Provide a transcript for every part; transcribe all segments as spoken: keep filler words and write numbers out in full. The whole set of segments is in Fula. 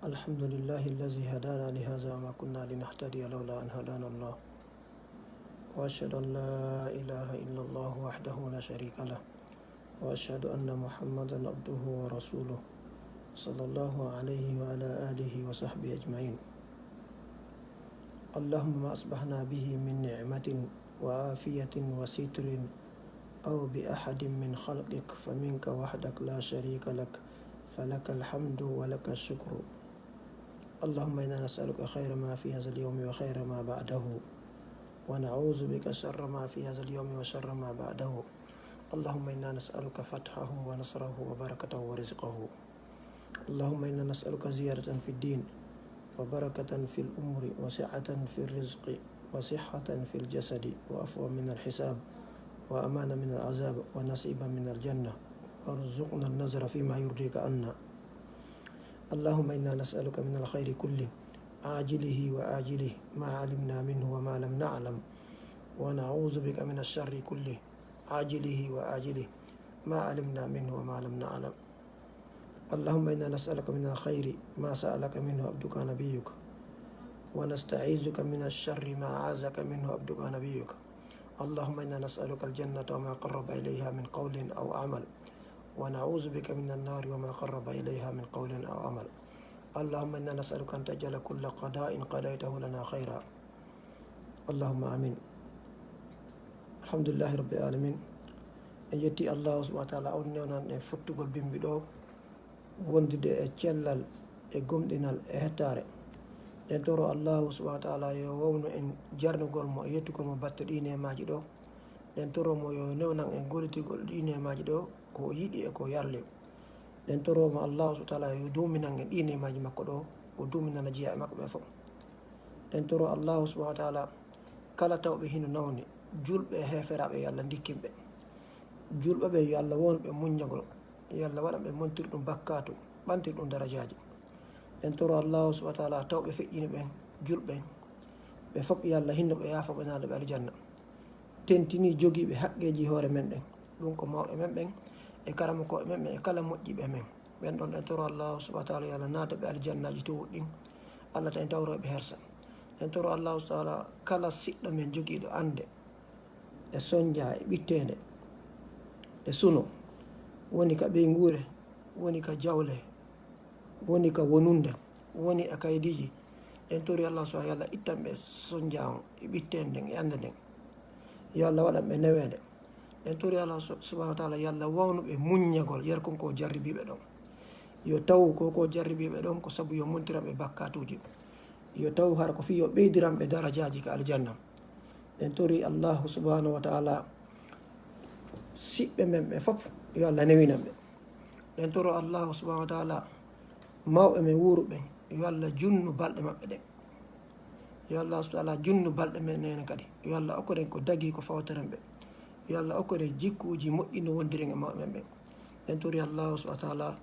الحمد لله الذي هدانا لهذا وما كنا لنهتدي لولا أن هدانا الله. وأشهد أن لا إله إلا الله وحده لا شريك له. وأشهد أن محمدا عبده ورسوله، صلى الله عليه وعلى آله وصحبه أجمعين. اللهم ما أصبحنا به من نعمة وعافية وستر أو بأحد من خلقك فمنك وحدك لا شريك لك، فلك الحمد ولك الشكر. اللهم إنا نسألك خير ما في هذا اليوم وخير ما بعده، ونعوذ بك شر ما في هذا اليوم وشر ما بعده. اللهم إنا نسألك فتحه ونصره وبركته ورزقه. اللهم إنا نسألك زيادة في الدين، وبركة في الأمور، وسعة في الرزق، وصحة في الجسد، وعفوا من الحساب، وأمانا من العذاب، ونصيبا من الجنة، وارزقنا النظر فيما يرضيك عنا. اللهم إنا نسألك من الخير كله، عاجله وآجله، ما علمنا منه وما لم نعلم، ونعوذ بك من الشر كله، عاجله وآجله، ما علمنا منه وما لم نعلم. اللهم إنا نسألك من الخير ما سألك منه عبدك نبيك، ونستعيذك من الشر ما عاذك منه عبدك نبيك. اللهم إنا نسألك الجنة وما قرب إليها من قول أو عمل، ونعوذ بك من النار وما قرب إليها من قول أو عمل. اللهم إنا نسألك أن تجعل كل قضاء قضيته لنا خيرا. اللهم آمين. الحمد لله رب العالمين. En yetti Allahu subhanahu wa taala, on newnan en fottugol bimbi ɗo, wondude e cellal, e gomɗinal, e hettaare. Ɗen toro Allahu subhanahu wa taala yo wownu en jarnugol mo e yettugol mo batte ɗi neemaaji ɗo. Ɗen toro mo yo newnan en gollitirgol ɗi neemaaji ɗo, ko o yiɗi e ko o yarli. Ɗen toro mo Allahu subhanahu wa taala yo duuminan en ɗi neemaaji makko ɗo, o duuminana jeyaa e makko ɓe fof. Ɗen toro Allahu subhanahu wa taala kala tawɓe hino nawni, julɓe e heeferaaɓe, yo Allah ndikkin ɓe. Julɓe ɓe, yo Allah wownu ɓe muññagol, yo Allah waɗan ɓe montir ɗum bakkaatu, ɓantir ɗum darajaaji. Ɗen toro Allahu subhanahu wa taala tawɓe feƴƴini ɓen, julɓe, ɓe fof yo Allah hinno ɓe, yaafo ɓe, naada ɓe aljanna. Tentini jogiiɓe haqqeeji hoore men ɗen, ɗum ko mawɓe men ɓen, e karamokooɓe men ɓen, e kala moƴƴiiɓe men. Ɓen ɗon ɗen toro Allahu subhanahu wa taala yo Allah naada ɓe aljannaaji towuɗi ɗin. Allah tan tawro ɓe hersa. Ɗen toro Allahu subhanahu wa taala kala siɗɗo men jogiiɗo annde, e sonja, e ɓitteende, e suno, woni ka ɓeynguure, woni ka jawle, woni ka wonunde, woni e kaydiiji. Ɗen tori Allah subhanahu wa taala yo Allah ittan ɓe sonja on, e ɓitteende nden, e annde nden. Yo Allah waɗan ɓe neweende. Ɗen tori Allah su-, subhanahu wa taala yo Allah wownu ɓe muññagol, yer kon ko jarribiiɓe ɗon. Yo taw ko ko jarribiiɓe ɗon ko sabu yo montiran ɓe bakkaatuuji. Yo taw hara ko fii yo ɓeydiran ɓe darajaaji ka aljanna. Ɗen tori Allahu subhanahu wa taala siɓɓe men ɓe fof, yo Allah newinan ɓe. Ɗen toro Allahu subhanahu wa taala mawɓe men wuuruɓe, yo Allah junnu balɗe maɓɓe ɗen. Yo Allah subhanahu wa taala junnu balɗe men nene kadi. Yo Allah okkoren ko dagi ko fawteren ɓe. Yo Allah okkoren jikkuuji moƴƴi no wondiren e mawɓe men ɓen. Ɗen tori Allahu subhanahu wa taala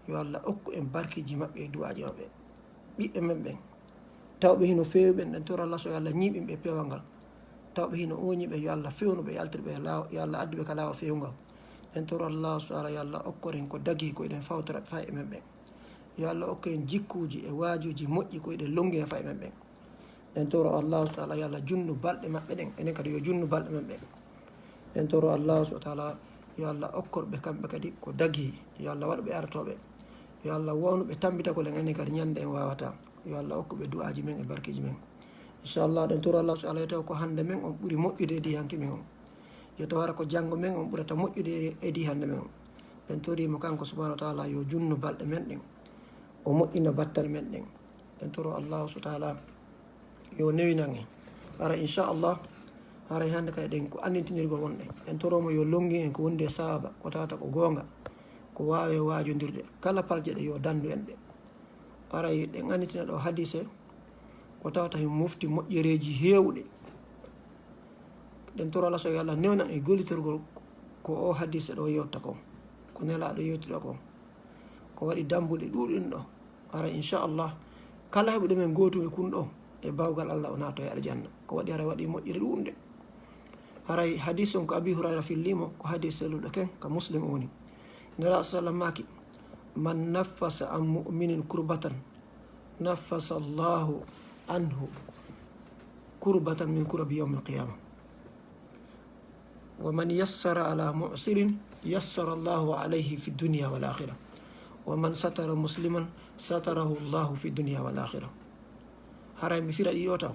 yo Allah okku en barkiji maɓɓe e du'aaji maɓɓe. Ɓiɓɓe men ɓen, tawɓe hino feewi ɓen, ɗen toro Allah so yo Allah ñiiɓin ɓe peewal ngal. Tawɓe hino ooñi ɓe, yo Allah fewnu ɓe, yaltir ɓe laaw-, yo Allah addu ɓe ka laawol feewungal. Ɗen toro Allah subhanahu wa taala yo Allah okkoren ko dagi ko eɗen fawtora fay e men ɓen. Yo Allah okku en jikkuuji e waajuuji moƴƴi ko eɗen longina fay e men ɓen. Ɗen toro Allah subhanahu wa taala yo Allah junnu balɗe maɓɓe ɗen, enen kadi yo junnu balɗe men ɓen. Ɗen toro Allah subhanahu wa taala yo Allah okkor ɓe kamɓe kadi ko dagi, yo Allah waɗu ɓe arotooɓe. Yo Allah wownu ɓe tambitagol en enen kadi ñande en waawata. Yo Allah okku ɓe du'aaji men e barkeeji men. Inchallah, ɗen toro Allah subhanahu wa taala yo taw ko hannde men on ɓuri moƴƴude e di hanki men on. Yo taw hara ko janngo men on ɓurata moƴƴude e di hannde men on. Ɗen tori mo kanko subhanahu wa taala yo junnu balɗe men ɗen. O moƴƴina battal men ɗen. Ɗen toro Allah subhanahu wa taala yo newinan en. Hara inchallah, haray hannde kay ɗen ko anndintinirgol wonɗen. Ɗen toro mo yo longin en ko wondi e sawaaba, ko tawata ko goonga, ko waawe waajondirde. Kala palje ɗe yo danndu en ɗe. Haray ɗen anndintina ɗo hadise, ko tawata himo mofti moƴƴereeji heewɗi. Ɗen toro Allah so yo Allah newnan e gollitirgol ko o hadise ɗo yewta kon, ko Nelaaɗo yewti ɗo kon. Ko waɗi dambuɗe ɗuuɗuɗe ɗo. Hara inchallah, kala heɓuɗo men gootum e kun ɗo, e bawgal Allah o naato e aljanna. Ko waɗi hara waɗi moƴƴere ɗuuɗunde. Haray hadis on ko Abi Hurayra fillimo, ko hadis selluɗo ken, ka Muslim o woni. Nelaaɗo sallam maaki, "Man naffasa an mu'minin kurbatan, نفس الله عنه كربة من كرب يوم القيامة. ومن يسر على معسر يسر الله عليه في الدنيا والآخرة. ومن ستر مسلما ستره الله في الدنيا والآخرة. Haray mi fira ɗiɗo taw.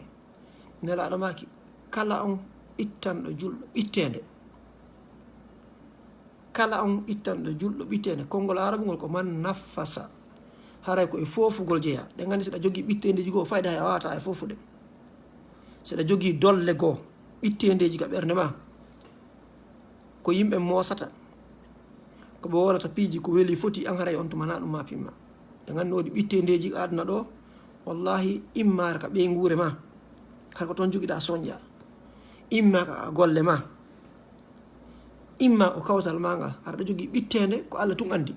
Nelaaɗo maaki, kala on ittanɗo julɗo ɓitteende. Kala on ittanɗo julɗo ɓitteende. Konngol arabungol ko man naffasa. Haray ko e foofugol jeyaa. Ɗen anndi si ɗa jogii ɓitteendeeji goo, fayda hay a waawata e foofude. Si ɗa jogii dolle goo, ɓitteendeeji ka ɓernde maa. Ko yimɓe moosata. Ko ɓe wodata piiji ko weli foti an haray on tuma na ɗum ma pimma. Ɗen anndi woodi ɓitteendeeji ka aduna ɗoo. Wallahi immaare ka ɓeynguure maa. Har ko toon jogiɗaa soñƴaa. Imma ka golle maa. Imma ko kawtal maa ngal. Har ɗa jogii ɓitteende ko Alla tun anndi.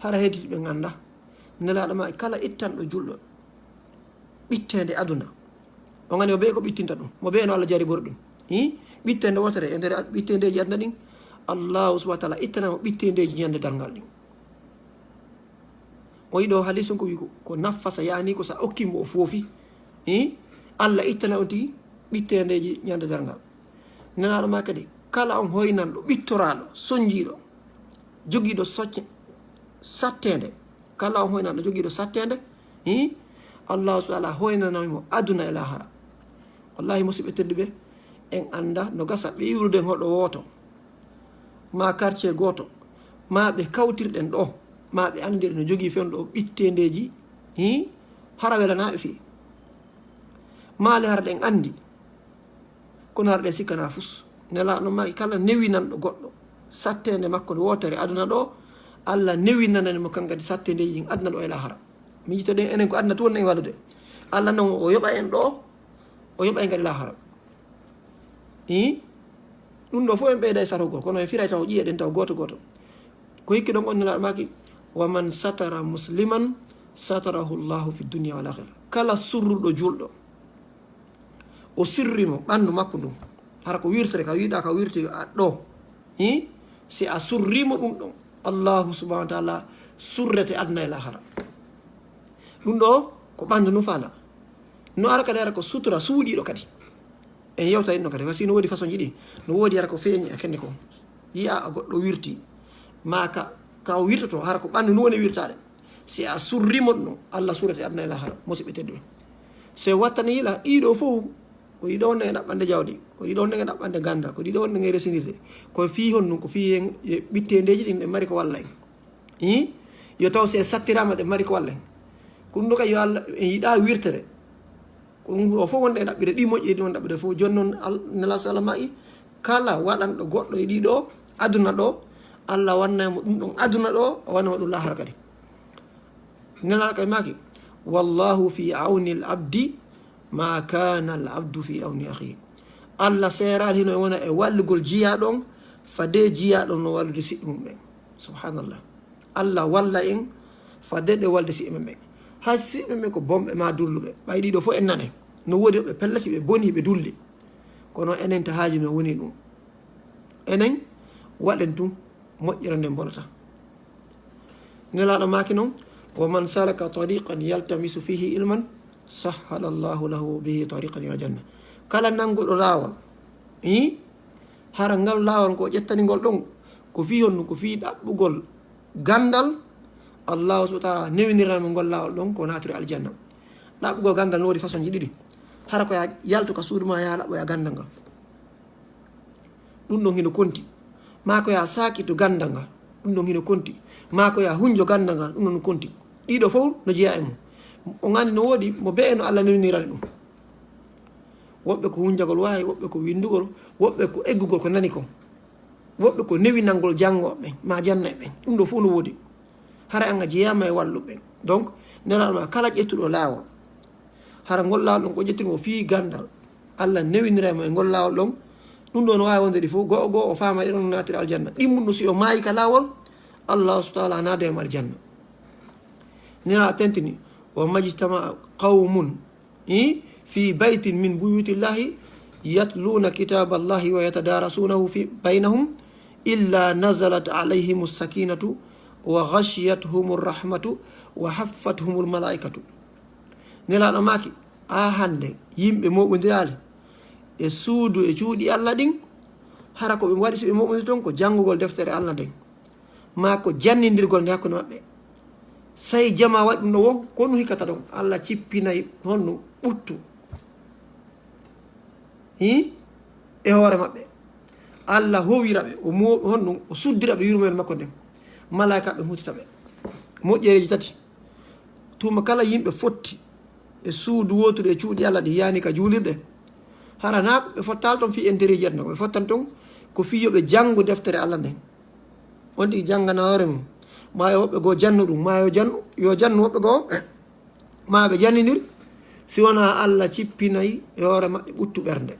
Hara hedditi ɓe ngannda. Nelaaɗo maa e kala ittanɗo julɗo. Ɓitteende aduna. On anndi mo bee ko ɓittinta ɗum. Mo bee no Alla jaribori ɗum. Hi? Ɓitteende wootere e nder ad-, ɓitteendeeji aduna ɗin. Allahu subhanahu wa ta'ala ittana mo ɓitteendeeji ñande darngal ɗin. O yiɗo hadiis on ko wi ko, ko naffasa, yaani ko sa okki mo o foofi. Hi? Alla ittana on tigi ɓitteendeeji ñande darngal. Nelaaɗo maa kadi, kala on hoynanɗo, ɓittoraaɗo, sonjiiɗo, jogiiɗo socce, satteende. Kala on hoynanɗo, jogiiɗo satteende. Hi? Allahu subhanahu wa ta'ala hoynanay mo aduna e laahara. Wallahi, musidɓe tedduɓe, en annda no gasa ɓe iwrude hoɗo wooto, maa quartier gooto, maa ɓe kawtirɗen ɗoo, maa ɓe anndirɗen no jogii fen ɗoo ɓitteendeeji, hi? Hara welanaaɓe fii. Maa le hara ɗen anndi. Kono hara ɗen sikkana fus. Nelaaɗo maaki kala newinanɗo goɗɗo satteende makko nde wootere aduna ɗoo, Alla newinanani mo kan kadi satteendeeji ɗin aduna ɗoo e laahara. Miijito ɗen enen ko aduna tun woni en wallude. Alla non o yoɓa en ɗoo, o yoɓa en kadi laahara. Ii? Ɗum ɗoo fof en ɓeyday sarugol, kono en firay taw ƴiye ɗen taw gooto gooto. Ko hikki ɗon on Nelaaɗo maaki, "Wa man satara musliman satarahu Allahu fi dunya wal akhirah." Kala surruɗo julɗo, o sirri mo ɓanndu makko ndun. Hara ko wirtere, ka wiɗa ka wirti a ɗoo. Ii? Si a surri mo ɗum ɗon, Allahu subhanahu wa ta'ala surrete aduna e laahara. Ɗum ɗoo ko ɓanndu ndun faala. No ara kadi ara ko sutura suuɗiiɗo kadi. En yewta inno kadi, parce que no woodi façon ji ɗi. No woodi ara ko feeñi e kende kon. Yi'a a goɗɗo wirti. Maa ka, ka o wirtoto, hara ko ɓanndu ndun woni wirtaade. Si a surri mo ɗum, Alla surrete aduna e laahara, musidɓe tedduɓe. Si wattani yila, ɗiɗo fof, ko ɗiɗo wonde e ɗaɓɓande jawdi, ko ɗiɗo wonde e ɗaɓɓande ganndal, ko ɗiɗo wonde e resinirde. Ko fii honɗum, ko fii en, e ɓitteendeeji ɗin ɗe mari ko walla en. Ii? Yo taw si en sattiraama ɗe mari ko walla en. Ko ɗum ɗo kay yo Alla, en yiɗa wirtere. Ko ɗum ɗoo fof wonde e ɗaɓɓude, ɗi moƴƴi ɗi won ɗaɓɓude fof. Jooni noon Al-, Nelaaɗo sallallahu alayhi wa sallam maaki, kala waɗanɗo goɗɗo e ɗiɗo aduna ɗoo, Alla wannay mo ɗum ɗon aduna ɗoo, o wanna mo ɗum laahara kadi. Nelaaɗo kay maaki, "Wallahu fi awni al-abdi ma kana al-abdu fi awni akhihi." Alla seeraali hino wona e wallugol jiyaaɗo on, fade jiyaaɗo on no wallude siɓɓe mum ɓen. Subhanallah. Alla walla en fade ɗe walde siɓɓe men ɓen. Hay si siɓɓe men ɓen ko bonɓe maa dulluɓe, ɓay ɗiɗo fof en nanay. No woodi woɓɓe pellati ɓe boni ɓe dulli. Kono enen ta haaju men woni ɗum. Enen waɗen tun moƴƴere nden bonata. Nelaaɗo maaki non, "Wa man salaka tariqan yaltamisu fihi ilman, sahhala Allahu lahu bihi tariqan ila janna." Kala nannguɗo laawol, ii, hara ngal laawol ko ƴettani ngol ɗon, ko fii honɗum, ko fii ɗaɓɓugol ganndal, Allahu subhanahu wa ta'ala newinirani mo ngol laawol ɗon ko naatiri aljanna. Ɗaɓɓugol ganndal no woodi façon ji ɗiɗi. Hara ko yaa yaltu ka suudu maa yaa ɗaɓɓoya ganndal ngal. Ɗum ɗon hino konti. Maa ko yaa saakito ganndal ngal. Ɗum ɗon hino konti. Maa ko yaa hunjo ganndal ngal. Ɗum ɗon no konti. Ɗiɗo fof no jeyaa e mum. On anndi no woodi mo bee no Alla newinirani ɗum. Woɓɓe ko hunjagol waawi, woɓɓe ko winndugol, woɓɓe ko eggugol ko nani kon. Woɓɓe ko newinangol janngooɓe ɓen, maa jannayɓe ɓen. Ɗum ɗoo fof no woodi. Hara an a jeyaama e walluɓe ɓen. Donc, Nelaaɗo maa kala ƴettuɗo laawol. Hara ngol laawol ɗon ko ƴettirmo fii ganndal. Alla newinira mo e ngol laawol ɗon. Ɗum ɗoo no waawi wonde ɗi fof, go'o go'o o faama e ɗon naatira aljanna. Ɗimmunɗo si o maayi ka laawol, Allahu subhanahu wa ta'ala naada e mo aljanna. Nelaaɗo tentini, "Wa majtama qawmun, i, fi baytin min buyutillahi yatluna kitaballahi wa yatadarasunahu fi, baynahum illa nazalat alayhimus sakinatu wa ghashiyatuhumur rahmatu wa haffathumul malaikatu." Nelaaɗo maaki, haa hannde yimɓe mooɓondiraali e suudu e cuuɗi Alla ɗin, hara ko ɓe waɗi si ɓe mooɓondiri ton ko janngugol deftere Alla nden, maa ko jannindirgol nde hakkunde maɓɓe. Sey jamaa waɗi ɗum ɗo wo, ko ɗum hikkata ɗon? Alla cippinay honno ɓuttu, hii, e hoore maɓɓe. Alla howira ɓe, o mo-, honno o suddira ɓe yurmeende makko nden. Malaa'ika ɓe huttita ɓe. Moƴƴereeji tati. Tuma kala yimɓe fotti e suudu wootudu e cuuɗi Alla ɗi yani ka juulirɗe, hara naa ɓe fottaali ton fii entereeji aduna, ko ɓe fottan ton ko fii yo ɓe janngu deftere Alla nden. On tigi janngana hoore mum, maa yo woɓɓe goo jannu ɗum, maa yo jannu, yo jannu woɓɓe goo, maa ɓe jannindir, si wonaa Alla cippinay e hoore maɓɓe ɓuttu ɓernde.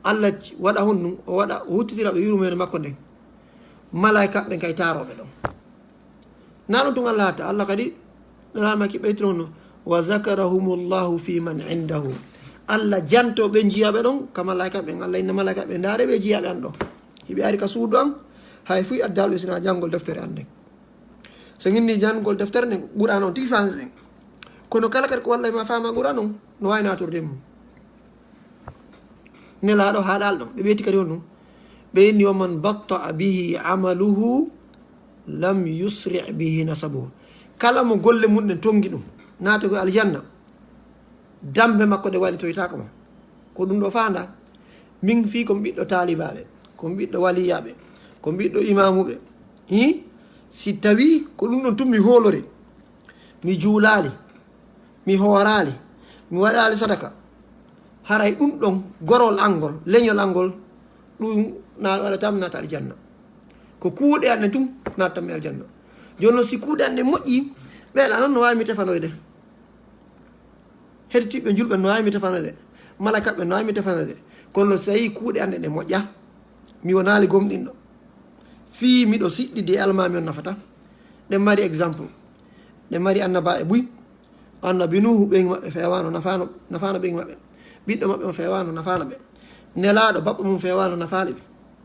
Alla ci-, waɗa honɗum, o waɗa, o huttitira ɓe yurmeende makko nden. Malaa'ika ɓen kay taarooɓe ɗon. Naa ɗum tun Alla hatta, Alla kadi, Nelaaɗo maaki ɓeytino honno, "Wa zakarahumullahu fi man indahu." Alla janto ɓe jiyaaɓe ɗon, ka malaa'ika ɓen. Alla inna malaa'ika ɓen, "Ndaare ɓe jiyaaɓe an ɗo. Hiɓe ari ka suudu an, hay fuy addaali ɓe sinaa janngol deftere an nden." So nginni janngol deftere nden, Qur'aana on tigi faami ɓen. Kono kala kadi ko wallay ma faama Qur'aana on, no waawi naatorde e mum. Nelaaɗo haaɗaali ɗon, ɓe ɓeyti kadi honɗum? Ɓe inni, "Wa man batta'a bihi amaluhu lam yusri' bihi nasabuhu." Kala mo golle mum ɗen tongi ɗum, naata ko aljanna, dambe makko ɗe wallitoytaako mo. Ko ɗum ɗo faanda, min fii ko mi ɓiɗɗo taalibaaɓe, ko mi ɓiɗɗo waliyaaɓe, ko mi ɓiɗɗo imaamuɓe. Hii? Si tawii ko ɗum ɗon tun mi hoolori, mi juulaali, mi hooraali, mi waɗaali sadaka, haray ɗum ɗon gorol an ngol, leñol an ngol, ɗum na waɗata mi naata aljanna. Ko kuuɗe an ɗen tun naatata mi aljanna. Jooni non, si kuuɗe an ɗen moƴƴi, ɓe ala non no waawi mi tefanoyde. Heɗitiiɓe julɓe no waawi mi tefanoyde. Malaa'ika ɓe no waawi mi tefanoyde. Kono si tawii kuuɗe an ɗen ɗe moƴƴa, mi wonaali gomɗinɗo. Fii miɗo siɗɗidi e almaami on nafata. Ɗen mari exemple. Ɗen mari annabaaɓe buy. Annabi Nuuhu, ɓeyngu maɓɓe feewaano, nafaano, nafaano ɓeyngu maɓɓe. Ɓiɗɗo maɓɓe on feewaano, nafaano ɓe. Nelaaɗo, baɓɓo mum feewaano, nafaali ɓe.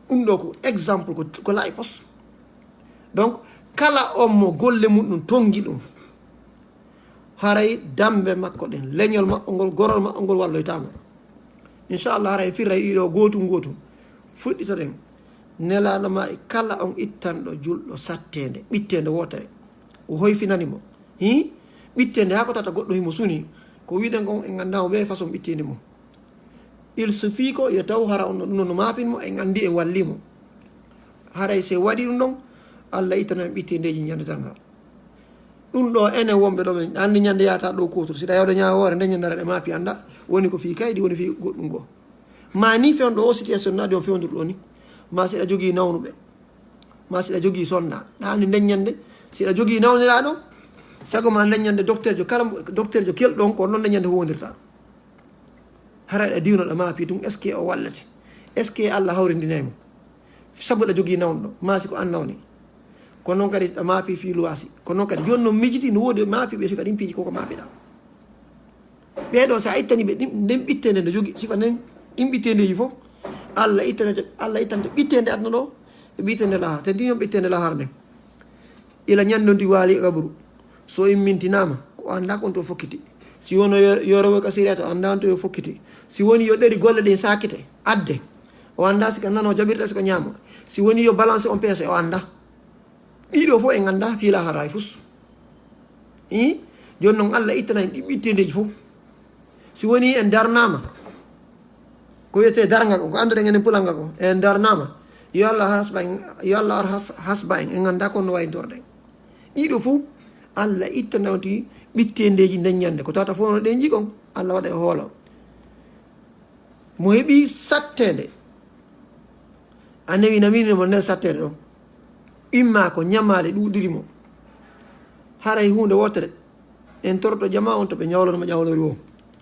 Ɗum ɗo ko exemple, ko, ko laayi pos. Donc, kala on mo golle mum ɗum tongi ɗum, haray dambe makko ɗen, leñol maɓɓo ngol, gorol maɓɓo ngol walloytaama. Inchallah, haray firray ɗiɗo gootum gootum. Fuɗɗitoɗen. Nelaaɗo ma e kala on ittanɗo julɗo satteende, ɓitteende wootere. O hoyfinani mo. Hii? Ɓitteende haa ko tata goɗɗo himo suni. Ko wiɗen kon en anndaa mo bee façon ɓitteende mum. Il suffit ko yo taw hara on ɗum no maapin mo, en anndi en walli mo. Haray se waɗi ɗum ɗon, Allah ittana en ɓitteendeeji ñande tanga. Ɗum ɗo enen wonɓe ɗo ɓe anndi ñande yahata ɗo kootur. Si ɗa yawde ñaawoore, nde ñande ara ɗe maapi annda, woni ko fii kaydi, woni fii goɗɗum goo. Ma ni fewndo o situation naadi on fewnduru ɗo ni. Ma si ɗa jogii nawnuɓe. Ma si ɗa jogii sonna. Ɗa anndi nden ñande, si ɗa jogii nawniraaɗo, sago ma nden ñande docteur jo kala mo, docteur jo kelɗon ko non nden ñande huwondirta. Hara ɗa diwno ɗa maapi tun, est-ce que o wallete? Est-ce que Allah hawrindinay mo? Sabu ɗa jogii nawnuɗo, ma si ko an nawni. Ko non kadi ɗa maapi fii luwaasi. Ko non kadi jooni non mijiti no woodi maapi ɓe sifa ɗin piiji ko ko maapiɗa. Ɓee ɗoo, so a ittanii ɓe ɗin, nden ɓitteende nde jogii, sifa nden, ɗin ɓitteendeeji fof, Allah ittanete, Allah ittante ɓitteende aduna ɗo, e ɓitteende lahara. Te ndin on ɓitteende lahara nden, ila ñande on tigi waali e qaburu, so immintinaama, ko anndaa ko on to fokkiti. Si wono yo, yo rewo ka siriya to anndaa on to yo fokkiti. Si woni yo ɗeri golle ɗen saakite, adde, o anndaa si ka nano jaɓirta, si ka ñaamo. Si woni yo balance on peese, o anndaa. Ɗiɗo fof en anndaa fii lahara e fus. Ii, jooni non Allah ittana en ɗi ɓitteendeeji fof. Si woni en darnaama, ko wiyetee darnga ko, ko annduɗen enen pulanga ko, en darnaama, yo Allah hasba en, yo Allah ar has-, hasba en, en anndaa ko no wayintorɗen. Ɗiɗo fof, Allah ittana on tigi ɓitteendeeji nden ñande. Ko tawata fof no ɗen jikon, Allah waɗa e hoolo. Mo heɓi satteende, a newi namini mo nden satteende ɗon. Imma ko ñamaale ɗuuɗiri mo. Haray huunde wootere, en toroto jamaa on to ɓe ñawlano mo ñawlori o.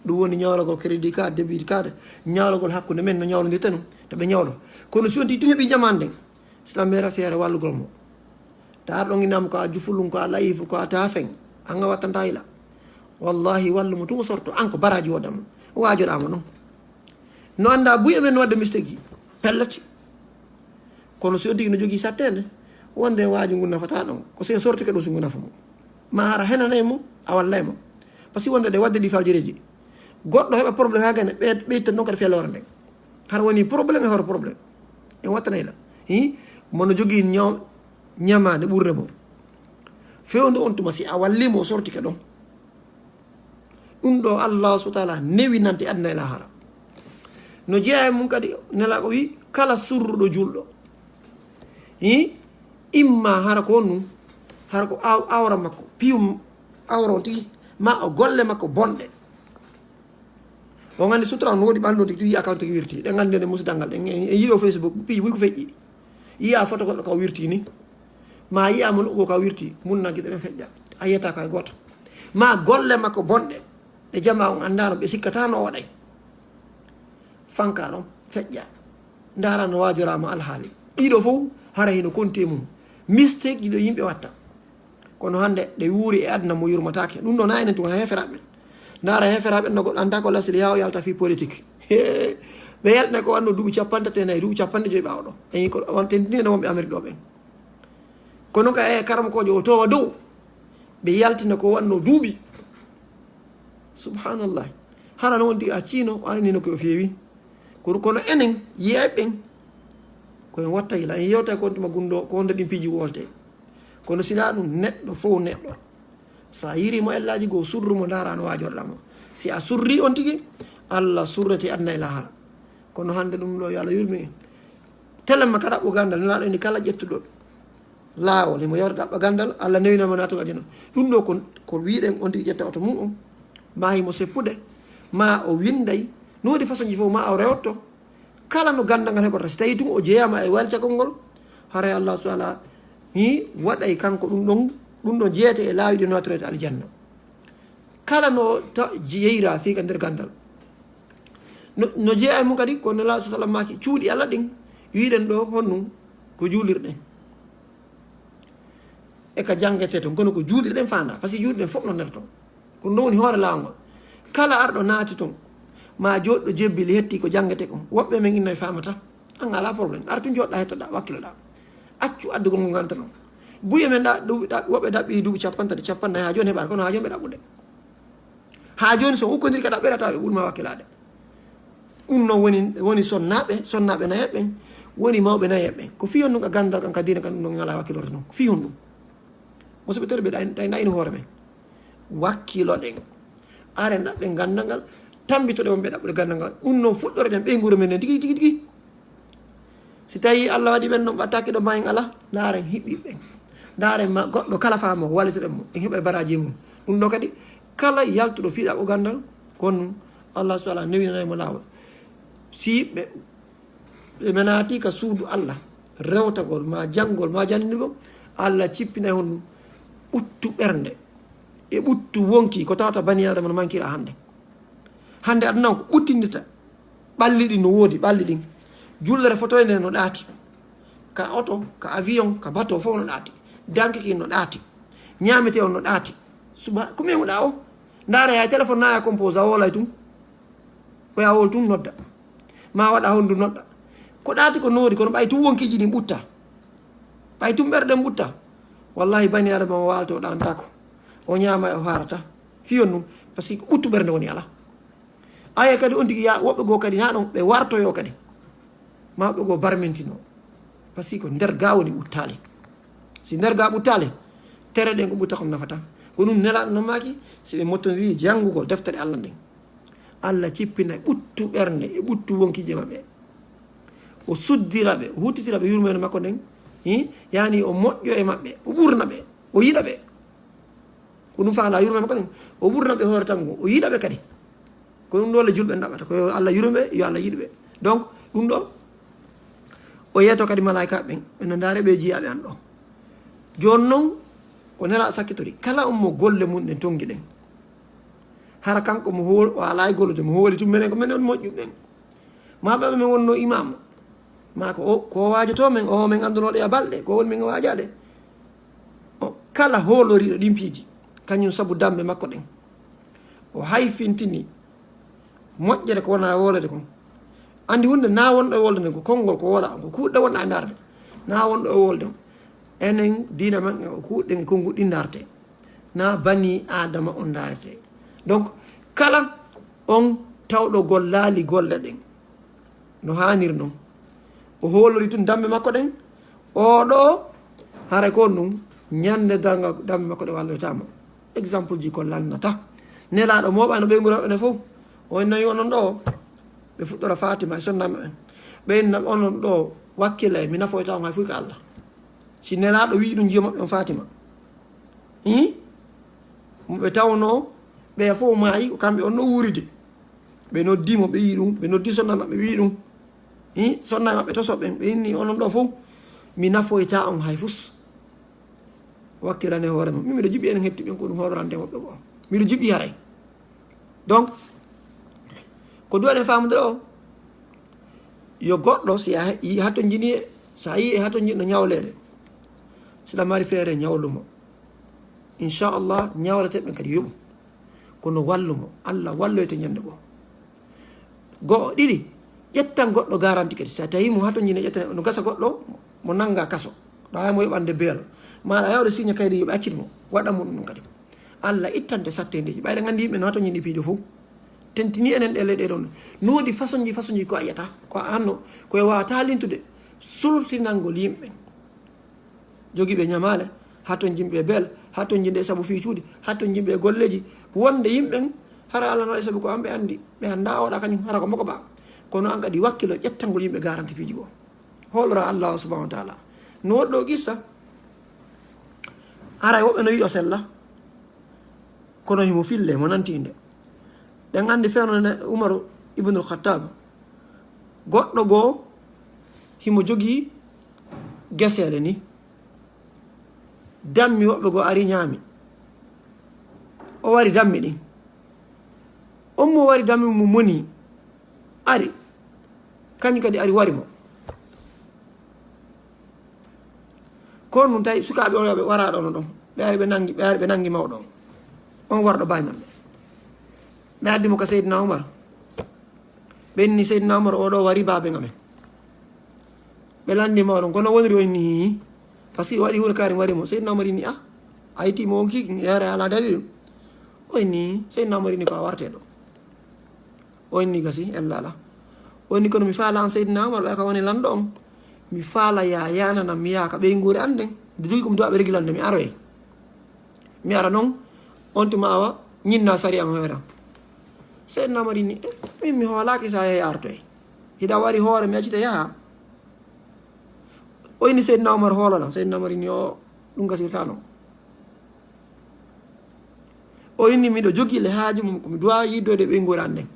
Ɗum woni ñawlagol crédit card, débit card, ñawlagol hakkunde men no ñawlondirta non, to ɓe ñawlo. Kono si on tigi tun heɓi jamaanu nden, Islam meera feere wallugol mo. Ta ar ɗon innaama ko a jufulun, ko a layifu, ko a taafen, an a wattanta ila. Wallahi, wallu mo tun o sorto, an ko baraaji wooda mo. O waajoɗaa mo non. No anndaa buy e men no waɗde mistake ji. Pellet. Kono si on tigi no jogii satteende, wonde waaju ngun nafataa ɗon. Ko si en sortike ɗum si ngu nafa mo. Ma hara henanay mo, A wallay mo. Parce que wonde ɗe wadde ɗi faljereeji. Goɗɗo heɓa problème haa gane, ɓe-, ɓeyta noon kadi feloore nden. Hara woni problème e hoore problème. En wattanay la. Hi? Mono jogii ñaw-, ñamaande ɓurde mo. Fewndo on tuma si a walli mo, o sortike ɗon. Ɗum ɗo Allah subhanahu wa ta'ala newinante aduna e lahara. No jeyaa e mum kadi, Nelaaɗo wi, kala surruɗo julɗo. Hi? Imma hara ko on ɗum, hara ko aw-, awra makko, piyum awra on tigi, ma o golle makko bonɗe. On anndi sutura on woodi ɓanndu on tigi, yiya account tigi wirti. Ɗen anndi nde musidal ngal, ɗen, en, en yiɗo Facebook, piiji buy ko feƴƴi. Yiya foto goɗɗo ka wirti ni. Ma yiya mo nokku ka wirti, mun na gite ɗen feƴƴa. A yiyata ka e gooto. Ma golle makko bonɗe, ɗe jama on anndaano, ɓe sikkata no o waɗay. Fanka ɗon, feƴƴa. Ndaara no waajoraama alhaali. Ɗiɗo fof, hara hino konti e mum. Mistake ɗiɗo yimɓe watta. Kono hannde ɗe wuuri e aduna mo yurmataake. Ɗum ɗo na enen tun, heeferaaɓe men. Ndaara heeferaaɓe no goɗɗo annda ko lasli haa o yalta fii politique. Hee, ɓe yaltina ko wanno duuɓi capanɗe tati e nayi, duuɓi capanɗe joyi ɓaawo ɗo. Eyi, ko on tentini no wonɓe Amérique ɗo ɓen. Kono ka e karamokoojo o towa dow, ɓe yaltina ko wanno duuɓi. Subhanallah. Hara no wonti a ciino, o annino ko o feewi. Kono, kono enen, yeeɓe ɓen, ko en watta yila, en yewta ko on tuma gunndo, ko wonde ɗin piiji wolte. Kono si na ɗum neɗɗo fof neɗɗo. So a yirii mo ellaaji goo, surru mo, ndaara no waajorɗaa mo. Si a surrii on tigi, Allah surrete aduna e lahara. Kono hannde ɗum ɗo, yo Allah yurmi en. Telemma ka ɗaɓɓu ganndal, Nelaaɗo inni kala ƴettuɗo laawol, himo yawta ɗaɓɓa ganndal, Allah newina mo naatugo aljanna. Ɗum ɗo ko, ko wiɗen on tigi ƴetta oto mum on, ma himo seppude, ma o winday, no woodi façon ji fof ma o rewotto. Kala no ganndal ngal heɓorta, si tawi tun o jeeyama e walitagol ngol, haray Allah subhanahu wa ta'ala ni waɗay kanko ɗum ɗon, ɗum ɗon jeeyete e laawi ɗi natorete aljanna. Kala no ta-, jeyra fii ka nder ganndal. No, no jeeya e mum kadi, ko Nelaaɗo sallam maaki, cuuɗi Allah ɗin, wiɗen ɗo honɗum ko juulirɗen. E ka janngete ton, kono ko juulirɗen faanda, parce que juulirɗen fof no nder ton. Ko ɗum woni hoore laawol ngol. Kala arɗo naati ton, ma jooɗɗo jebbili hetti ko janngete kon. Woɓɓe men innoy faamata. An alaa problème. Ar tun jooɗɗa hettoɗa, wakkiloɗa. Accu addugol ngol nganta non. Buye men ɗa-, ɗuuɓi ɗa-, woɓɓe ɗaɓɓi duuɓi capanɗe tati, capanɗe nayi, haa jooni heɓaaka, kono haa jooni ɓe ɗaɓɓude. Haa jooni so ukkondiri ka ɗaɓɓere tawa ɓe ɓuri ma wakkilaade. Ɗum noon woni, woni sonnaaɓe, sonnaaɓe nayeeɓe ɓen, woni mawɓe nayeeɓe ɓen. Ko fii on ɗum ka ganndal kan, ka diina kan, ɗum ɗon ngalaa wakkilorde noon. Ko fii on ɗum. Musidɓe tedduɓe, ɗay, ɗay, ɗayni hoore men. Wakkiloɗen. Aren ɗaɓɓen ganndal ngal, tammbitoɗen wonɓe ɗaɓɓude ganndal ngal. Ɗum noon fuɗɗoreɗen ɓeynguure men nden tigi, tigi, tigi. Si tawii Allah waɗi ɓen ɗon ɓattaaki ɗo maayen alaa, ndaaren hiɓɓiiɓe ɓen. Ndaaren ma goɗɗo kala faamo, wallitoɗen mo, en heɓa e baraaji mum. Ɗum ɗo kadi, kala yaltuɗo fii ɗaɓɓu ganndal, kono Allah subhanahu wa ta'ala newinanay mo laawol. Si ɓe, ɓe naati ka suudu Allah, rewtagol ma janngol ma jannirgol, Allah cippinay honɗum ɓuttu ɓernde e ɓuttu wonki ko tawata bani Aadama no mankira hannde. Hannde aduna on ko ɓuttindirta. Ɓalli ɗin no woodi, ɓalli ɗin. Jullere fotoynde no ɗaati. Ka oto, ka avion, ka bateau fof no ɗaati. Danke kin no ɗaati. Ñaametee on no ɗaati. Suba, ko memuɗaa o? Ndaara ya téléphone na ya compose, a woolay tun. Ko ya wol tun nodda. Ma waɗa hondu nodda. Ko ɗaati ko noori, kono ɓay tun wonkiiji ɗin ɓutta. Ɓay tun ɓerɗen ɓutta. Wallahi bani Adama o waalto ɗantako. O ñaama e o haarata. Fiyon ɗum. Parce que ko ɓuttu ɓernde woni alaa. Aya kadi on tigi ya woɓɓe goo kadi na ɗon ɓe wartoyo kadi. Ma woɓɓe goo barmintino. Parce que ko nder ga woni ɓuttaali. Si nder ga ɓuttaali, tere ɗen ko ɓutta kon nafata. Ko ɗum Nelaaɗo no maaki, si ɓe mottondiri janngugol deftere Allah nden. Allah cippina ɓuttu ɓernde e ɓuttu wonkiije maɓɓe. O suddira ɓe, o huttitira ɓe yurmeende makko nden. Hi? Yani o moƴƴo e maɓɓe, o ɓurna ɓe, o yiɗa ɓe. Ko ɗum faala yurmeende makko nden, o ɓurna ɓe hoore tan ngon, o yiɗa ɓe kadi. Ko ɗum ɗo le julɓe ɗaɓɓata, ko yo Allah yurme, yo Allah yiɗ ɓe. Donc, ɗum ɗo, o yeeto kadi malaa'ika ɓen, ɓe no ndaare ɓe jiyaaɓe an ɗo. Jooni non, ko Nelaaɗo sakkitori, kala on mo golle mum ɗen tongi ɗen. Hara kanko mo hool-, o alaa e gollude, mo hooli tun menen ko menen on moƴƴuɓe ɓen. Ma ɓe men wonno imaamu. Ma ko o, ko waajoto men, o men anndunoɗo e balɗe, ko woni men waajaade. O kala hooloriiɗo ɗin piiji, kañum sabu dambe makko ɗen. O hayfintini moƴƴere ko wona woolede kon. Anndi huunde na wonɗo e wolde nden, ko konngol ko woola on, ko kuuɗe wonɗa e ndaarde. Na wonɗo e wolde on. Enen diina maɓɓe o kuuɗe ɗen e konnguɗi ɗin ndaarte. Na bani Adama on ndaarete. Donc, kala on tawɗo gollaali golle ɗen no haaniri non, o hoolori tun dambe makko ɗen, oɗo haray ko on ɗum ñande darnga dambe makko ɗe walloytaama. Exemple ji ko lannata. Nelaaɗo mooɓaano ɓeyngu rewɓe ne fof. O nayi onon ɗo, ɓe fuɗɗora Fatima e sonnaaɓe ɓen. Ɓe inna onon ɗo, wakkilay, mi nafoyta on hay fuy ka Allah. Si Nelaaɗo wi'i ɗum jiyo maɓɓe on Fatima. Hi? Mo ɓe tawnoo, ɓe fof maayi, ko kamɓe on no wuuride. Ɓe noddi mo, ɓe yi'i ɗum, ɓe noddi sonnaaɓe maɓɓe, ɓe wi'i ɗum. Hi? Sonnaaɓe maɓɓe toso ɓen, ɓe inni onon ɗo fof, mi nafoyta on hay fus. Wakkilane hoore mum. Min miɗo jiɓi enen hetti ɓen ko ɗum hoolorande woɓɓe goo. Miɗo jiɓi haray. Donc, ko duwaɗen faamude ɗo, yo goɗɗo, si a yi hatonjini e, so a yi e hatonjinɗo ñawleede, si ɗa mari feere ñawlu mo. Inchallah, ñawlete ɓen kadi yoɓu. Kono wallu mo. Allah walloyte ñande goo. Go'o, ɗiɗi, ƴettan goɗɗo garanti kadi. Si a tawi mo hatonjini ƴettane, no gasa goɗɗo mo nannga kaso. Ɗa waawi mo yoɓande beelo. Maa ɗa yawde siña kaydi yo ɓe accit mo. Waɗa mo ɗum kadi. Allah ittante sattendeeji. Ɓayde nganndi yimɓe no hatonjini piijo fof. Tentini enen ɗe leyɗe ɗon. No woodi façon ji, façon ji ko a yiyata. Ko a anno, ko e waawata lintude. Sultinangol yimɓe. Jogiiɓe ñamaale, hatonjinɓe bel, hatonjinɓe e sabu fii cuuɗi, hatonjinɓe e golleeji. Wonde yimɓen, hara Allah no waɗi sabu ko an ɓe anndi, ɓe anndaa oɗa kañum, hara ko moko ba. Kono an kadi wakkilo ƴettangol yimɓe garanti piiji goo. Hoolora Allah subhanahu wa taala. No woɗɗo qissa, haray woɓɓe no wi'o sella, kono himo fille, mo nanti inde. Ɗen anndi fewndo nde Umaru ibnul Khattab, goɗɗo goo himo jogii geseele ni. Dammi woɓɓe goo ari ñaami. O wari dammi ɗin. On mo wari dammi mo moni ari. Kañum kadi ari wari mo. Kono ɗum tawi sukaaɓe on ɓe wara ɗon ɗon. Ɓe ari ɓe nangi, ɓe ari ɓe nangi mawɗo on. On warɗo baay maɓɓe. Ɓe addi mo ka Seydina Umar. Ɓe inni Seydina Umar, "Oɗo wari baabe ngamen." Ɓe lanndi mawɗo on, kono woniri o inni, "Hii." Parce que waɗi huunde kaari wari mo. Seydina Umar inni, "Ah, a itti mo on kii, yare ala dalil." O inni, Seydina Umar inni ko a warteɗo. O inni gasi, ella ala. O inni kono mi faala an Seydina Umar, ɓay ka woni lanɗo on. Mi faala ya yanana mi yaaka ɓeynguure an ɗen. Nde jogi ko mi duwa ɓe regilande mi aroye. Mi ara non, on tuma awa, ñinna sari an hoyra. Seydina Umar inni, "Eh, min mi hoolaaki sa yehi artoye. Hiɗa wari hoore mi accita yaha." O inni Seydina Umar hoolola. Seydina Umar inni o ɗum gasirta non. O inni miɗo jogii le haaju mum ko mi duwa yiddoyde ɓeynguure an nden.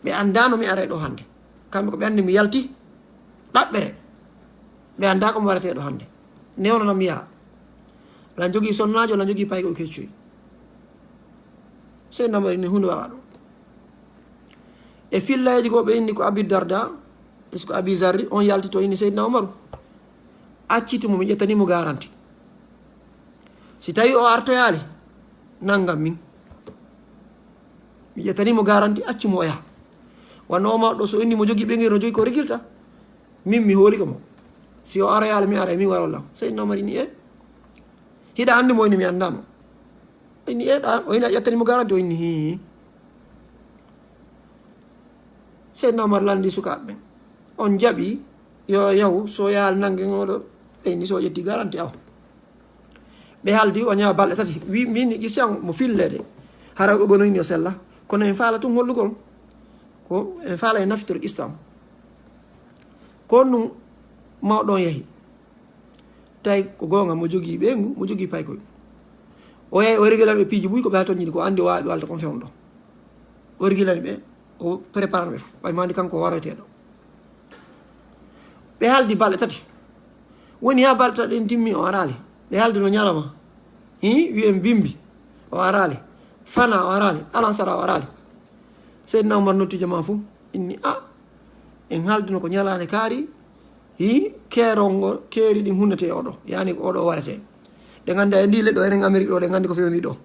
Ɓe anndaano mi aray ɗo hannde. Kamɓe ko ɓe anndi mi yalti ɗaɓɓere. Ɓe anndaa ko mi waratee ɗo hannde. Newnanam yaha. Lan jogii sonnaajo, lan jogii payko keccoy. Seydina Umar inni huunde wawa ɗum. E fillayeeji goo ɓe inni ko Abi Darda, est-ce que Abi Zarri, on yalti to inni Seydina Umaru. Accitu mo, mi ƴettani mo garanti. Si tawi o artoyaali, nanngam min. Mi ƴettani mo garanti, accu mo o yaha. Wano o mawɗo so inni mo jogii ɓeynguure no jogii ko regilta. Min mi hooli ko mo. Si o aroyaali mi aray, min waro lan. Seydina Umar inni, "Eh? Hiɗa anndi mo?" Inni, "Mi anndaa mo." O inni, "Eh, ɗa, o inni a ƴettani mo garanti?" O inni, "Hii." Seydina Umar lanndi sukaaɓe ɓen. On jaɓi, yo yahu, so yaali nannge ngoɗo, ɓe inni so ƴetti garanti awa. Ɓe haaldi o ñawa balɗe tati. Wi, min ni qissa on mo filleede. Hara o gonoyni o sella. Kono en faala tun hollugol. Ko en faala en nafitori qissa on. Ko on ɗum mawɗo on yahi. Tawi ko goonga mo jogii ɓeyngu, mo jogii paykoy. O yahi o regilani ɓe piiji buy ko ɓe hatonjini ko anndi o waawi ɓe walta kon fewndo. O regilani ɓe, o préparani ɓe fof. Ɓay mandi kanko o waroyteeɗo. Ɓe haaldi balɗe tati. Woni haa balɗe tati ɗen timmi o araali. Ɓe haaldi no ñalawma. Hi, wi'en bimbi. O araali. Fana o araali. Alansara o araali. Seydina Umar notti jamaa fof. Inni, "A, en haalduno ko ñalaande kaari. Hi, keerongo, keeri ɗin hunnete e oɗo. Yani ko oɗo warete." Ɗe nganndi e ndi leɗɗo enen Amerique ɗo, ɗe nganndi ko fewni ɗo.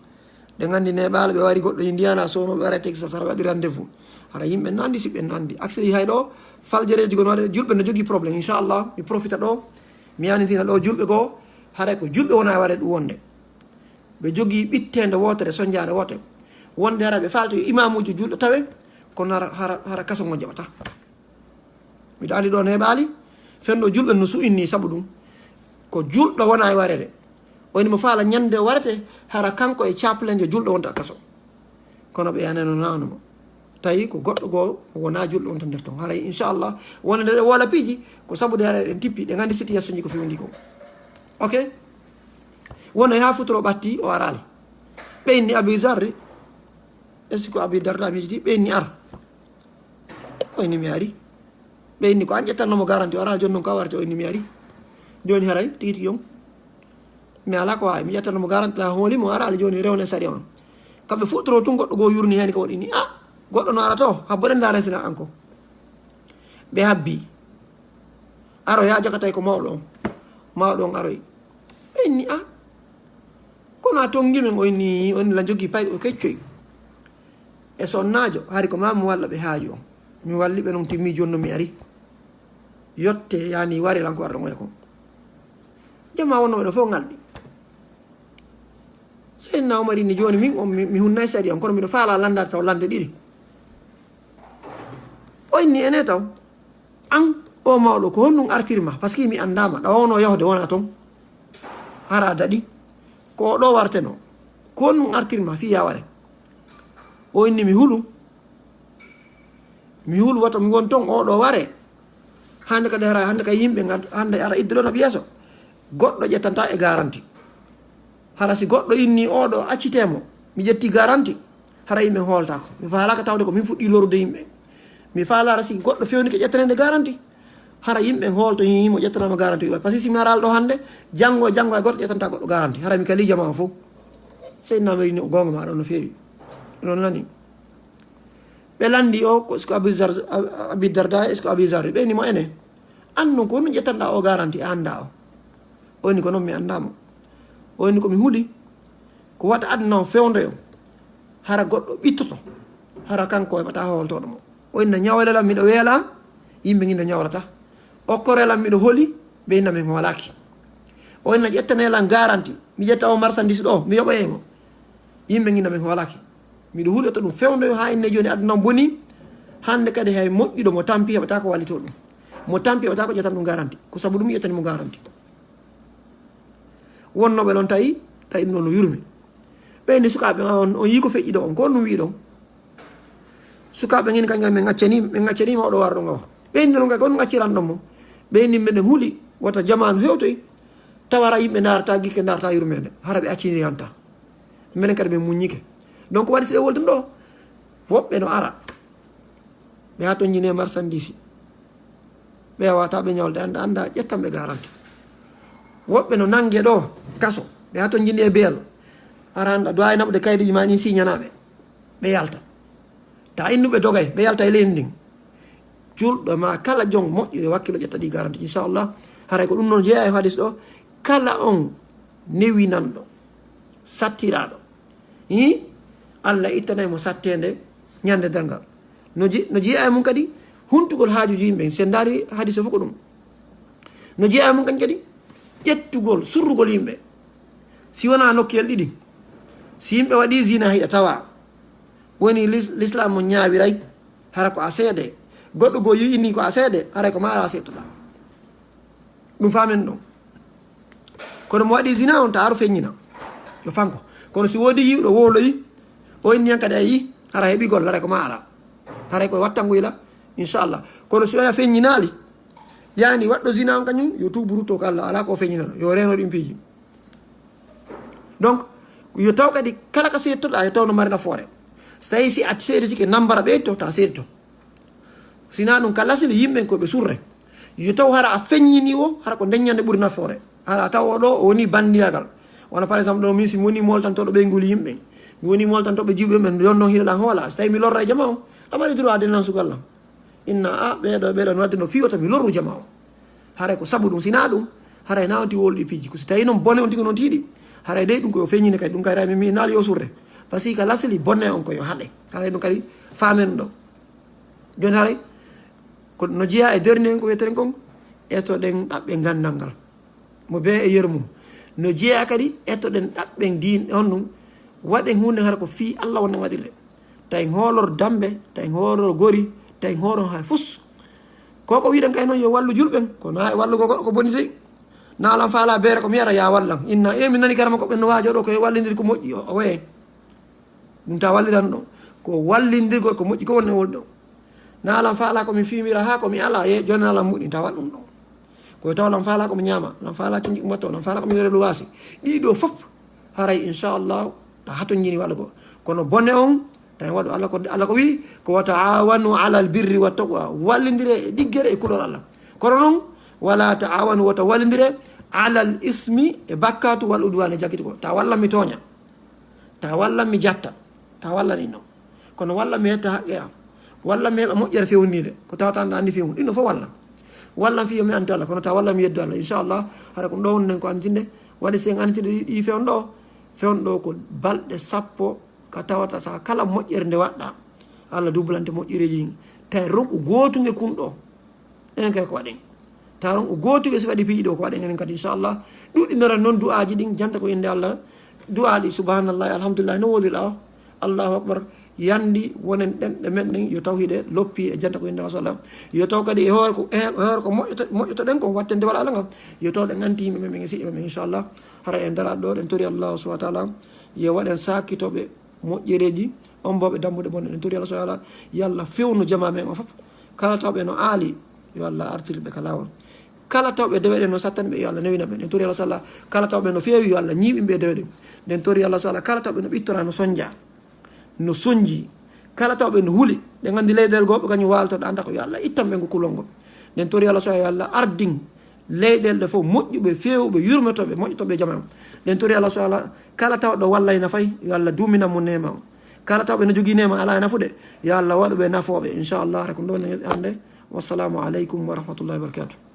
Ɗe nganndi neɓaalo ɓe wari goɗɗo Indiana, sowno ɓe wara Texas, hara ɓe waɗi rendez-vous. Hara yimɓe nandi, siɓɓe nandi. Actually hay ɗo, faljareeji goo no waɗa, julɓe no jogii problème. Inchallah, mi profita ɗo, mi yanintina ɗo julɓe goo, haray ko julɓe wona e waɗa ɗum wonde. Ɓe jogii ɓitteende wootere, sonnjaare wootere. Wonde hara ɓe faalta yo imaamuujo juulɗo tawe, kono hara, hara, hara kaso ngo jaɓata. Miɗo anndi ɗoon heɓaali, fenndo juulɓe no su'inni sabu ɗum. Ko juulɗo wona e wareede. O ina mo faala ñande o warete, hara kanko e caaplenjo juulɗo wonta kaso. Kono ɓe yanano naano mo. Tawi ko goɗɗo goo wona juulɗo wonta nder ton. Haray inchallah, wonande ɗe woola piiji, ko sabude hara eɗen tippi, ɗe nganndi situation ji ko fewndi kon. Ok? Wona haa futuro ɓatti, o araali. Ɓe inni Abi Zarri, est-ce que Abi Darda miijiti? Ɓe inni ara. O inni mi ari. Ɓe inni ko an ƴettanno mo garanti, o ara jooni noon ko a warti, o inni mi ari. Jooni haray, tigi tigi on. Mi alaa ko waawi, mi ƴettanno mo garanti la hooli mo araali jooni rewne sari on. Kamɓe fuɗɗoro tun goɗɗo goo yurni heen ko waɗi ni. Ah, goɗɗo no ara to, habbo ɗen ndaare sina an ko. Ɓe habbi. Aro ya jakatay ko mawɗo on. Mawɗo on aroy. Ɓe inni, ah, kono a tongi men, o inni, on la jogii payɗo keccoy. E sonnaajo, hari ko maa mi walla ɓe haaju on. Mi walli ɓe non timmi jooni no mi ari. Yotte yani wari lan ko arɗo ngoya kon. Jama wonno ɓe ɗo fof ngalɗi. Seydina Omar inni jooni min on mi, mi hunnay sari on, kono miɗo faala lanndaade taw lannde ɗiɗi. O inni ene taw. An, o mawɗo, ko honɗum artirma? Parce que mi anndaama, ɗa wawno yahde wona toon. Hara daɗi. Ko o ɗo warteno. Ko honɗum artirma fii yaware? O inni mi hulu. Mi hulu wata mi won toon, o ɗo ware. Hannde kadi hara, hannde kadi yimɓe ngad-, hannde ara idde ɗo naɓi yeeso. Goɗɗo ƴettanta e garanti. Hara si goɗɗo inni oɗo accitee mo, mi ƴetti garanti, hara yimɓe hooltaako. Mi faalaaka tawde ko min fuɗɗi lorude yimɓe. Mi faalaara si goɗɗo fewnike ƴettanede garanti, hara yimɓe hoolto, "Hii, mo ƴettanaama garanti." Parce que si mi araali ɗo hannde, janngo e janngo hay goɗɗo ƴettanta goɗɗo garanti. Hara mi kalii jamaa o fof. Seydina Omar ni o goonga ma ɗon no feewi. Ɗon nani. Ɓe lanndi o, ko, est-ce que Abi Zar-, Abi Darda, est-ce que Abi Zarri? Ɓe ni mo ene. An non ko honɗum ƴettanɗa o garanti, a anndaa o? O inni ko non mi anndaa mo. O inni ko mi huli. Ko wata aduna on fewndoyo. Hara goɗɗo ɓittoto. Hara kanko heɓata hooltooɗo mo. O inna ñawle lan miɗo weela, yimɓe ngi no ñawlata. Okkore lan miɗo holi, ɓe inna min hoolaaki. O inna ƴettane lan garanti. Mi ƴetta o marchandise ɗo, mi yoɓoye mo. Yimɓe ngi no min hoolaaki. Miɗo huli to ɗum fewndoyo haa inne jooni aduna on boni. Hannde kadi hay moƴƴuɗo mo tampi heɓata ko wallito ɗum. Mo tampi heɓata ko ƴettan ɗum garanti. Ko sabu ɗum ƴettani mo garanti. Wonnooɓe ɗon tawi, tawi ɗum ɗon no yurmi. Ɓe ni sukaaɓe ma on, on yii ko feƴƴi ɗo on, ko on ɗum wii ɗon? Sukaaɓe ngin kañum min accani, min accani ma oɗo warɗo ngo. Ɓe ni ɗon kay ko on acciran ɗon mo. Ɓe ni meɗen huli, wata jamaanu hewtoy, tawara yimɓe ndaarata, gikke ndaarata yurmeende. Hara ɓe accini yanta. Minen kadi min muññike. Donc waɗi si ɗe wolden ɗo, woɓɓe no ara. Ɓe haa to njine marchandise. Ɓe wata ɓe ñawlde annda, annda, ƴettan ɓe garanti. Woɓɓe no nange ɗo, kaso. Ɓe haa to njine beel. Ara annda, duwaay naɓude kaydiiji ma ɗin siñanaɓe. Ɓe yalta. Ta innuɓe dogay, ɓe yalta e leydi ndin. Julɗo ma kala jon moƴƴo yo wakkilo ƴetta ɗi garanti, inchallah. Haray ko ɗum noon jeeya e hadis ɗo. Kala on newinanɗo, sattiraɗo, hi, Allah ittanay mo sattende ñande darngal. No je-, no jeeya e mum kadi huntugol haajuji yimɓe. Si en ndaari hadis o fof ko ɗum. No jeeya e mum kadi, kadi ƴettugol, surrugol yimɓe. Si wona nokkuyel ɗiɗi, si yimɓe waɗi zina hiɗa tawa, woni lis-, l'islam mo ñaawiray, hara ko a seede. Goɗɗo goo yi'ini ko a seede, haray ko maara seettoɗa. Ɗum faamen ɗon. Kono mo waɗi zina on, ta aru feññina. Yo fanko. Kono si woodi yi'uɗo wowloyi, o inni yan kadi a yii, hara heɓi gol, haray ko maara. Haray ko wattangu ila, inchallah. Kono si oya feññinaali, yani waɗɗo zina on kañum, yo tuubu rutto ko Allah, alaa ko feññinano. Yo reeno ɗin piiji. Donc, yo taw kadi kala ka seedtoɗa, yo taw no mari nafoore. So tawi si a seeditike nambara ɓe to, ta seedito. Sina ɗum ka lasili yimɓen ko ɓe surre. Yo taw hara a feññini o, hara ko ndeññande ɓuri nafoore. Hara a taw o ɗo, o woni bandiyagal. Wona par exemple ɗo min si mi woni moltantoɗo ɓeygol yimɓe. Mi woni moltantoɓe jiwɓe men, yon noon hiɗa lan hoola. So tawi mi lorra e jama o, a mari droit de nan sugal lan. Inna a ɓeeɗo, ɓeeɗo mi wadde no fiwata mi lorru jama o. Haray ko sabu ɗum, sina ɗum, haray na on ti wolɗi piiji. Ko si tawi noon bone on tigi noon tiiɗi. Haray dey ɗum ko yo feññine kadi, ɗum kay ray mi, mi naali yo surre. Parce que ka lasili bonne on ko yo haɗe. Haray ɗum kadi faamen ɗo. Jooni haray, ko no jeyaa e dernier ko wiyeten kon, etoɗen ɗaɓɓe ganndal ngal. Mo bee e yeru mum. No jeeya kadi ettoɗen ɗaɓɓen diin on ɗum, waɗen huunde hara ko fii Allah wonɗen waɗirde. Tawi hoolor dambe, tawi hoolor gori, tawi hoolor hay fus. Ko ko wiɗen kay noon yo wallu julɓen, ko na e wallugo goɗɗo ko boni dey. Na alan faala beere ko mi yara ya wallan. Inna e mi nani karama ko ɓen no waajo ɗo ko e wallindir ko moƴƴi o waye. Ɗum ta walliran ɗo. Ko wallindirgo ko moƴƴi ko wonne wol ɗo. Na alan faala ko mi fimira ha ko mi ala ye joni alan muɗi ta wal ɗum ɗo. Ko taw lan faala ko mi ñama, lan faala cinji ummato, lan faala ko mi relu wasi. Ɗiɗo fop haray inchallah ta hatonjini waɗugo. Kono bone on tawi waɗu Allah ko Allah ko wi ko wa taawanu alal birri wa taqwa, wallindire e ɗiggere e kulol Allah. Kono non wala taawanu wota wallindire alal ismi e bakkatu wal udwan e jakkiti ko ta walla mi tooña, ta walla mi jatta, ta walla ni non. Kono walla mi hetta haqqe am, walla mi heɓa moƴƴere fewndiinde ko tawata an ɗa anndi fewnu ɗin no fof walla. Walla fiyo mi anti Allah kono ta walla mi yeddo Allah inchallah. Hara ko ɗo wonɗen ko antinde waɗi sen antinde ɗi fewn ɗo. Fewn ɗo ko balɗe sappo ka tawata sa kala moƴƴere nde waɗɗa Allah dublante moƴƴereji ɗin. Tawi ronku gootunge kun ɗo enen kay ko waɗen. Ta ronku gootunge si waɗi piiji ɗo ko waɗen enen kadi inchallah. Ɗuɗɗinora noon du'aaji ɗin janta ko innde Allah. Du'aaɗi subhanallahi alhamdulillahi no wodira o. Allahu akbar. Yandi wonen ɗenɗe men ɗen yo taw hiɗe loppi e janta ko innde Allah sallam. Yo taw kadi e hoore ko e hoore ko moƴƴoto moƴƴotoɗen kon wattende wala Allah ngam yo taw ɗen anti yimɓe men ɓen e siɗɗe men inchallah. Hara en daraɗo ɗo ɗen tori Allah subhanahu wa taala yo waɗen sakitoɓe moƴƴereji on mboɓe dambuɗe bonɗe ɗen tori Allah subhanahu wa taala. Yo Allah fewnu jama men o fof. Kala tawɓe no aali yo Allah artir ɓe ka lawol. Kala tawɓe dewe ɗen no sattani ɓe yo Allah newina ɓe ɗen tori Allah sala. Kala tawɓe no feewi yo Allah ñiiɓin ɓe dewe ɗen. Ɗen tori Allah sala kala tawɓe no ɓittora no sonja no sonji. Kala tawɓe no huli ɓe gandi leyɗel goo ɓe kañum waltoɗo anda ko yo Allah ittan ɓe ngo kulol ngol. Ɗen tori Allah sala yo Allah ardin leyɗel ɗe fof moƴƴuɓe feewuɓe yurmetoɓe moƴƴotoɓe jama on. Ɗen tori Allah sala kala tawɗo wallay nafay yo Allah duminan mo nema on. Kala tawɓe no jogii nema ala e nafude yo Allah waɗu ɓe nafooɓe inchallah hara ko ɗon hande. Wassalamu aleykum wa rahmatullahi wa barakatuh.